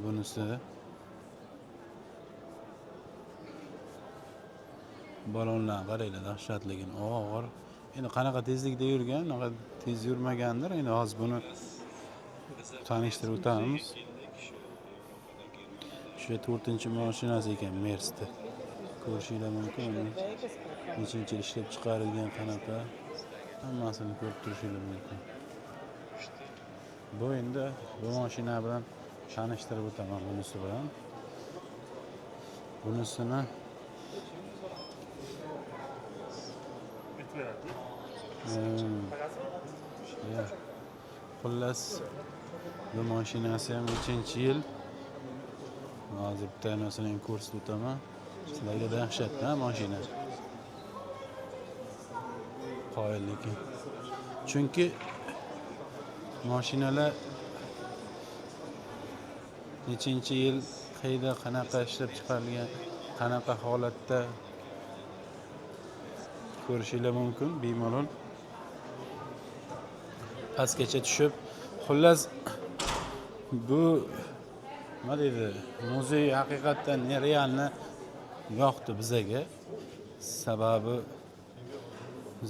Bunisi balonlarni qaranglar dahshatligini, og'ir. Endi qanaqa tezlikda yurgan, unaqa tez yurmagandir. Endi hozir buni tanishtirib o'tamiz. Shu 4-mashinasi ekan Mersda. Ko'rishinglar mumkin. Nechinchi yil ishlab chiqarilgan, qanaqa, hammasini ko'rib turishinglar mumkin. Bu endi bu mashina bilan tanishtirib o'taman bunisi bilan. Bunisini ya. Xullas, bu mashinasi ham nechinchi yil? Hozir bitta narsani ham ko'rsatib o'taman. Sizlarga dahshatda mashina. Qoyil lekin. Chunki mashinalar nechinchi yil, qayda, qanaqa ishlab chiqarilgan, qanaqa holatda ko'rishinglar mumkin bemalol. Pastgacha tushib, xullas bu nima deydi, muzey haqiqatdan реально yoqdi bizaga. Sababi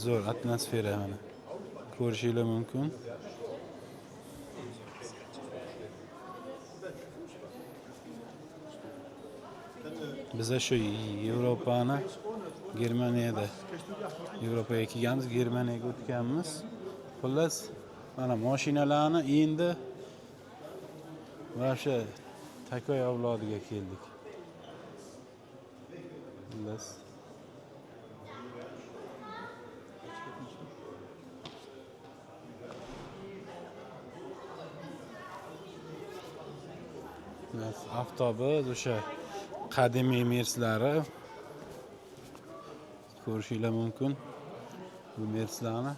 zo'r atmosfera, mana ko'rishinglar mumkin. Biza shu Yevropani Germaniyada, Yevropaga kelganmiz, Germaniyaga o'tganmiz. Xullas, mana mashinalarni endi вообще такой avlodiga keldik. Xullas, avtobus, o'sha qadimiy Merslari ko'rishinglar mumkin. Bu Merslarni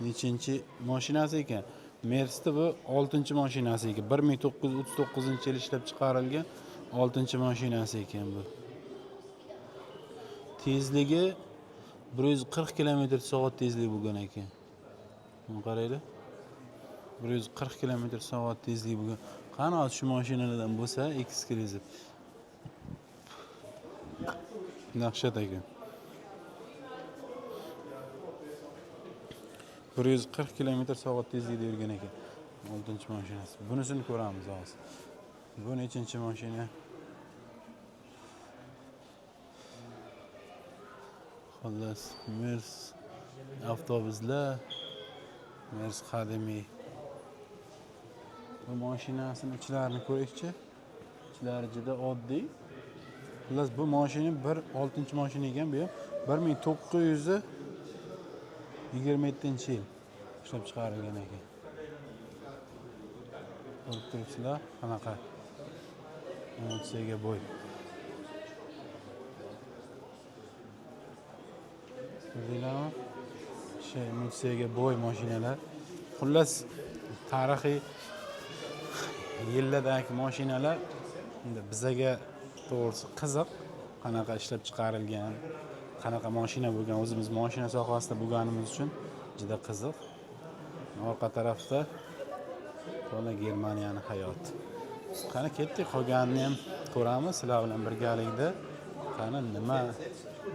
nechinchi mashinasi ekan? Mersni bu 6-mashinasi ekan. 1939-yil ishlab chiqarilgan 6-mashinasi ekan bu. Tezligi 140 km/soat tezlik bo'lgan ekan. Buni qaranglar. 140 km/soat tezlik bo'lgan. Qani hozir shu mashinalardan bo'lsa eksklyuziv. Dahshat ekan. 140 km/soat tezlikda yurgan ekan. 6-mashinasi. Bunisini ko'ramiz hozir. Bu nechinchi mashina? Xullas, Mers avtobuslar, Mers qadimiy. Bu mashinasini ichlarini ko'raylikchi. Ichlari juda oddiy. Xullas, bu mashina bir 6-mashina ekan bu ham 1927-yil ishlab chiqarilgan ekan. Ko'rib turibsizlar, qanaqa emotsiyaga boy. Ko'rdinglarmi? Shu emotsiyaga boy mashinalar. Xullas, tarixiy yillardagi mashinalar endi bizaga to'g'risi qiziq, qanaqa ishlab chiqarilgan, qanaqa mashina bo'lgan, o'zimiz mashina sohasida bo'lganimiz uchun juda qiziq. Orqa tarafda to'la Germaniyani hayoti. Qani ketdik, qolganini ham ko'ramiz sizlar bilan birgalikda. Qani nima,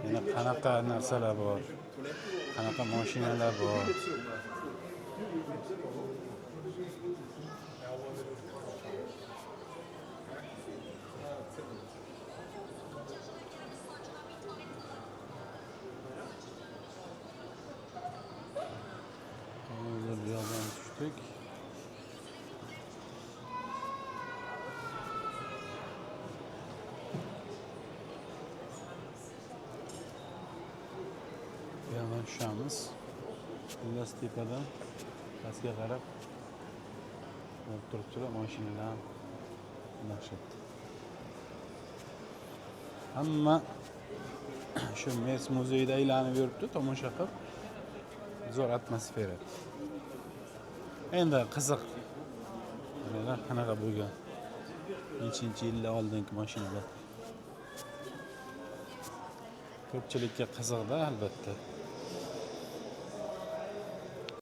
yana qanaqa narsalar bor, qanaqa mashinalar bor. Hozir bu yoqdan tushdik. Bu yoqdan tushamiz. Xullas, tepadan pastga qarab ko'rib turibdilar mashinalar dahshat. Hamma shu Mers muzeyida aylanib yuribdi, tomosha qilib. Zo'r atmosfera. Endi qiziq. Qaranglar, qanaqa bo'lgan. Nechinchi yillar oldingi mashinalar. Ko'pchilikka qiziqda albatta.